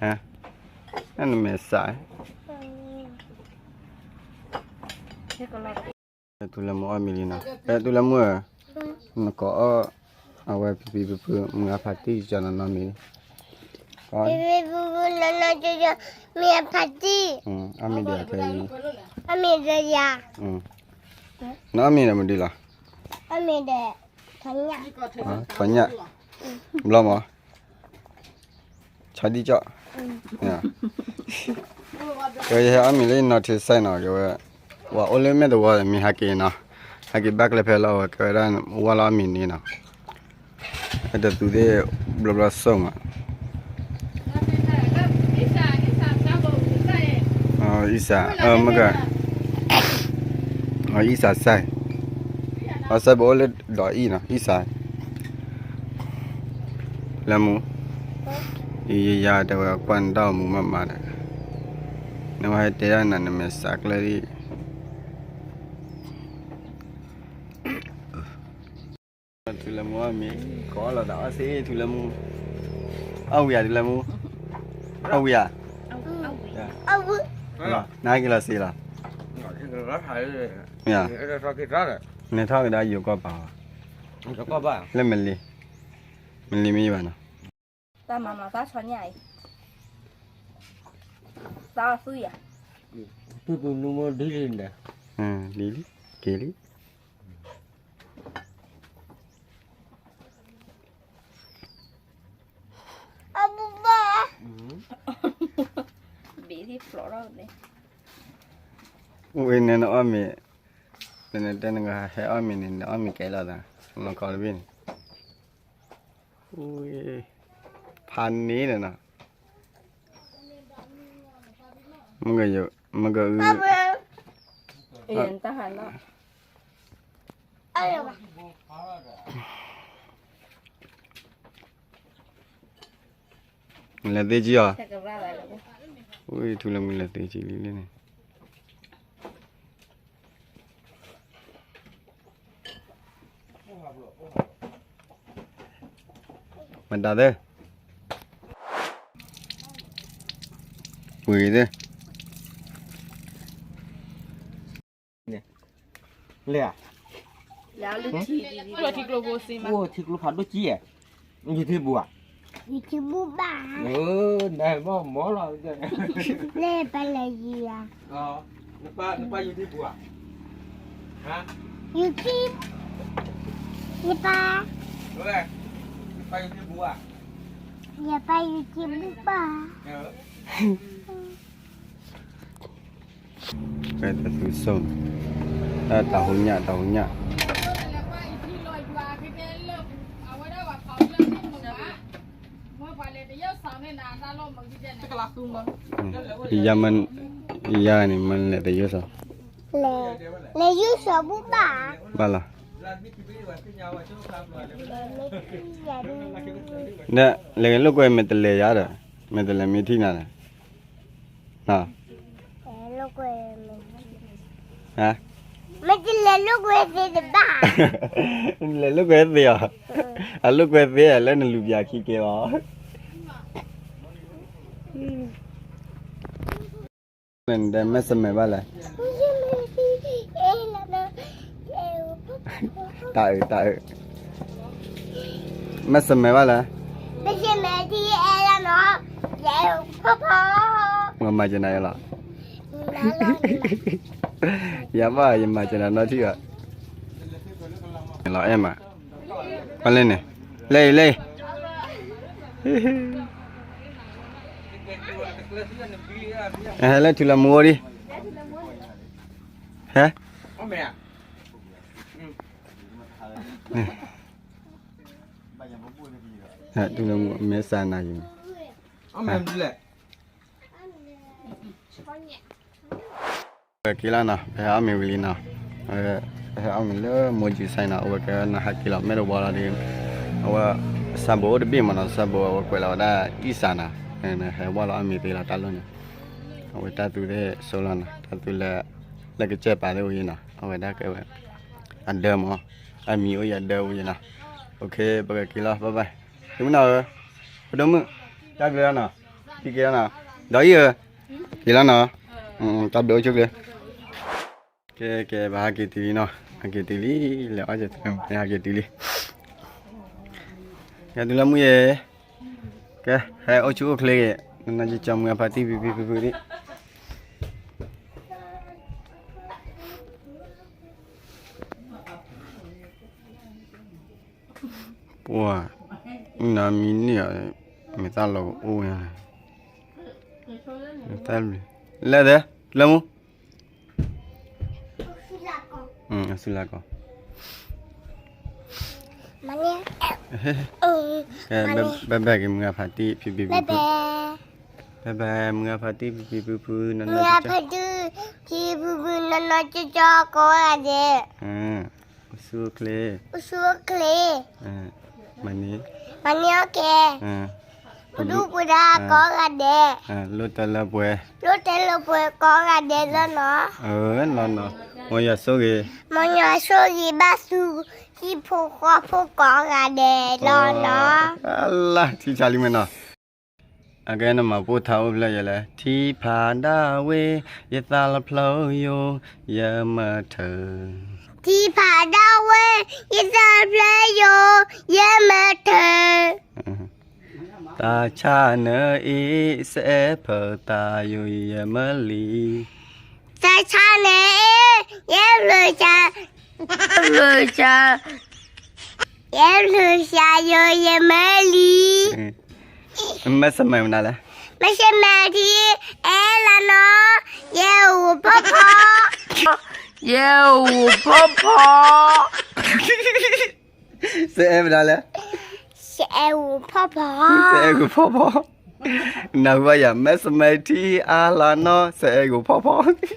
ဟါ, နမဲာ်ဆှး, ထူလၢမူအီၣ်မ့ၤလံနီၤ, အဲ ထူလၢမူဧၢ, နကိးအီၣ် အဝဲဖံဖံဖုဖု မုၢ်ဂၤဖးတံၢ်ကၠီနီၢ်နီၢ်မ့ၤ, ဖံဖံဖုဖုနီၢ်နီၢ်ကၠီကၠီ မုၢ်ဂၤဖးတံၢ်, အီၣ်မ့ၤဒံးခဲအံၤ, အီၣ်မ့ၤဒီးယၤ, နအီၣ်မ့ၤဒီးမနုၤလီၤ, အီၣ်မ့ၤဒီး ထီၣ်ညၣ်, ထီၣ်ညၣ်, ဘျီမး ဆီဒံၣ်ကၠီၣ်, ကဲဝဲယဟဲအီၣ်မ့ၤလၢနီၢ်ထံစဲနီၤ, ကဲဝဲ ပှၤအိၣ်လၢမဲာ်သဝီမ့ၢ်ဟဲက့ၤနီၤ, ဟဲက့ၤဘၣ်ကျဲဖဲလီၤဝဲ ကဲဝဲဒၣ် ဝါလီၤအီၣ်မ့ၤန့ၣ်နီၤ, ဟဲတသူသ့ၣ် ဘျီဘျီဆိၣ်မး, အံစး မ့ၢ်က အံစးစဲ, အီစဲပအိၣ်လၢဒီးအံၣ်နီၤ အံစး လၢမူ, ယယၤတဲဝဲကွၢ်နတၢ်အိၣ်မူမးမးဒီး, နဝဲဟဲတဲဒၣ်နၤ နမဲာ်ဆှးကျၢၢ်ဒံး, ထူလၢမူအီၣ်မ့ၤ, ကိးအီၣ်လီၤသးအီၣ်စ့ ထူလၢမူ, အီၣ်ဝံၤဧါ ထူလၢမူ, အီၣ်ဝံၤဧါ, နဟဲက့ၤလီၤစ့လီၤ, နထီၣ်ကဒါယိၤကီၢ်ပၤ, လၢမလ့ၤ, မလ့ၤမ့ၢ်ဘၣ်နီၤ တၢ်မၤမၤသၣ်ဆီညၣ်အံၤ, သၣ်အီၣ်သူၣ်ယၤ, ပုၢ်ပုၢ်နူမ့ၢ်ဒ်လံဒီး, ဒ်လံ, က့ၤလံ. အဘၣ်ဘၣ်, ဘ့ၣ်ထံဖျိးထီၣ်န့ၣ်, အိၣ်ဝဲန့ၣ်နအီၣ်မ့ၤ, နတဲနကဟဲအီၣ်မ့ၤန့ၣ် နအီၣ်မ့ၤကဲလီၤသး, နီၢ်ခီတဘ့ၣ်န့ၣ်, ဖးန့ၣ်နီၤ, မ့ၢ်က, မ့ၢ်ကအု, လဲၤသ့ကံအီၤ, ဝံၤထူလၢမူလဲၤသ့ကံလံလံန့ၣ်, မတၤသ့, ဝံၤသ့ လဲၤဧါ, အိၣ်ထံကျိဖးဒိၣ်ကံဧါ, ယထံဘူၣ်ဘၣ်, နဘၣ်မီလီၤ, လဲၤပလဲၤယံၤဧါ, နပၢ်ယထံဘူၣ်ဧါ, ယထံ, ယပၢ်, ယပၢ်ယထံဘူၣ်ဘၣ်. ဖဲတသူစိၤ, တၢ်ဟူညၣ် တၢ်ဟူညၣ်, ယၤမ, ယၤန့ၣ် မ့ၢ်လဲၤတယုၢ်စီၤ, လဲၤယုၢ်စီၤဘူၣ်ဘၣ်, ဘၣ်လီၤ, ဒီးလဲၤလိာ်ကွဲမ့ၢ်တလဲၤယၤဒီး, မ့ၢ်တလဲၤမ့ၢ်ထံၣ်နၤဒီး မ့ၢ်တလဲၤလိာ်ကွဲသ့တဘၣ်, လဲၤလိာ်ကွဲသ့အီၤ, အလိာ်ကွဲသ့လၢနလူၤပျၢ်ခံကဲဘၣ်, နတဲမ့ၢ်စမဲာ်ဘၣ်လဲၣ်, တၢ်အုး တၢ်အုး, မ့ၢ်စမဲာ်ဘၣ်လဲၣ်, မ့ၢ်မၤကနၤယလီၤ, ယၤဘၣ်ယမၤကနၤနီထံၣ်ဘၣ်, လီၤအဲၣ်မး, ပလဲၣ်န့ၣ်, လဲၣ်အံၤ လဲၣ်အံၤ ဟဲလၢထူလၢမူအိၣ်ဒံး, ဟဲ, ထူလၢမူမဲစးနၤယံၤ, ပက့ၤလီၤနီၤ, ပဟဲအီၣ်မ့ၤဝံၤလံနီၤ, ပဟဲအီၣ်မ့ၤလၢမိၢ်ကၠံစဲနီၤ, အဝဲကနဟးက့ၤလီၤ မဲၢ်တဝီလီၤဒီး, အဝဲ, စးဘိအိၣ်တဘ့ၣ်မးနီၤ, စးဘိအဝဲကွဲးလီၤဝဲဒၣ်အံၣ်စးနီၤ, ဟဲဝဲလီၤအီၣ်မ့ၤသ့လီၤတၢ်လီၢ်န့ၣ်, အဝဲတၢ်သူသ့ၣ်စိလီၤနီၤ, တၢ်သူလၢ, လၢကစၢၢ်ပာ်သ့ၣ်အိၣ်ယံၤနီၤ, အဝဲဒၣ်ကဲဝဲ, အဒၢမး, အမံၤအိၣ်ယၤဒၢအိၣ်ယံၤနီၤ, ပကက့ၤလီၤ bye bye, တမုၣ်နီၤဧၢ, ပဒိၣ်မုၣ်, တၢ်ဘျုးလီၤနီၤ, ထံက့ၤလီၤနီၤ, ဒီးအံၤဧၢ, က့ၤလီၤနီၤ, တၢ်ဘျုးအိၣ်ဆိကျဲ ကဲကဲ ပဟဲက့ၤတုၤလံနီၤ, ဟဲက့ၤတုၤလံ, လဲၤအီၣ်က့ၤတုၤလံ, ဟဲက့ၤတုၤလံ, ကဲတုၤလၢမုၢ်ယဲ, ကဲ ဟဲအိၣ်ဆူၣ်အိၣ်ချ့ဂ့ၤ, နနီၢ်ကၠီမုၢ်အဖါတံၢ်ဖံဖံဖုဖုဒံး, ပှၤ, နမံၤန့ၢ်အီၤ, မ့ၢ်သၣ်လီၤကအိၣ်ဝဲ, လဲၤသ့, လၢမူ အစူၢ်လၢ်ကီး, ဘဲဘဲက့ၤမုၢ်ဂၤဖါတံၢ်ဖံဖံဖုဖု, ဘဲဘဲမုၢ်ဂၤဖါတံၢ်ဖံဖံဖုဖု, နီၢ်နီၢ်ကၠီကၠီ, ဖံဖံဖုဖု နီၢ်နီၢ်ကၠီကၠီကိးဂၤဒဲး, အိၣ်ဆူၣ်အိၣ်ချ့, အိၣ်ဆူၣ်အိၣ်ချ့, မၤန့ၢ်, မၤန့ၢ်အီၣ်ကဲ, ပဒူၣ်ပဒါကိးဂၤဒဲး, လိၣ်တဲလၢပှဲၤ, လိၣ်တဲလၢပှဲၤကိးဂၤဒဲးလီၤနီၤ, လီၤနီၤ, မ်ယွၤဆိၣ်ဂ့ၤ, မ်ယွၤဆိၣ်ဂ့ၤဘၣ်ဆူ, ဟံၣ်ဖိဃီဖိကိးဂၤဒဲးလီၤနီၤ, လၢထံဆါလံမ့ၢ်နီၤ, အကဲနမၤပိၢ်ထါအိၣ်ဖျဲၣ်ယဲလဲၣ်, ထံဖးဒၣ်ဝဲ, ယသးလီၤဖျိယိာ်, ယမၤထၢၣ်, ထံဖးဒၣ်ဝဲ, ယသးလီၤဖျိယိာ်, ယမၤထၢၣ်, တၢ် သးဆါနအံၤ စဲဖၢသးယိယဲမၢလံ. သးဆါနအံၤ ယဲဖျၢၣ်စၢ်, ဖျၢၣ်စၢ်, ယဲဖျၢၣ်စၢ်ယိယဲမၢလံ. မ့ၢ်စမံၤမနုၤလဲၣ်. မ့ၢ်စမံၤထံ အဲၣ်လီၤနီၤ ယဲအိၣ်ဖီဖီ, ယဲအိၣ်ဖီဖီ. စအဲၣ်မနုၤလဲၣ်. စအဲၣ်အိၣ်ဖီဖီ, စအဲၣ်အိၣ်ဖီဖီ. နၢ်ဟူဘၣ်ယၤ မ့ၢ်စမံၤထံအါလီၤနီၤ စအဲၣ်အိၣ်ဖီဖီ.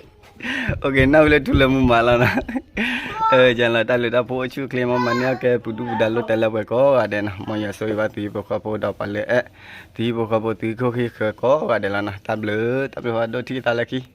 နၢ်ဟူလၢထူလၢမူမးလီၤနီၤ. ယလီၤတၢ်လၢတၢ်ဖိအိၣ်ဆူၣ်အိၣ်ချ့ မ်မၤန့ၢ်အီၣ်ကဲပူၤဒူၣ်ပူၤဒါလိၣ်တဲလၢပှဲၤကိးဂၤဒဲးနီၤ. မ်ယွၤဆိၣ်ဂ့ၤဘၣ်သုဟံၣ်ဖိဃီဖိဒီးပှၤလၢအဲၣ်သုဟံၣ်ဖိဃီဖိ သုခိၣ်ဃံဃၢၤကိးဂၤဒဲးလီၤနီၤ. တၢ်ဘျုး တၢ်ဘျုးဖးဒိၣ် ထံၣ်သးလၢခံ.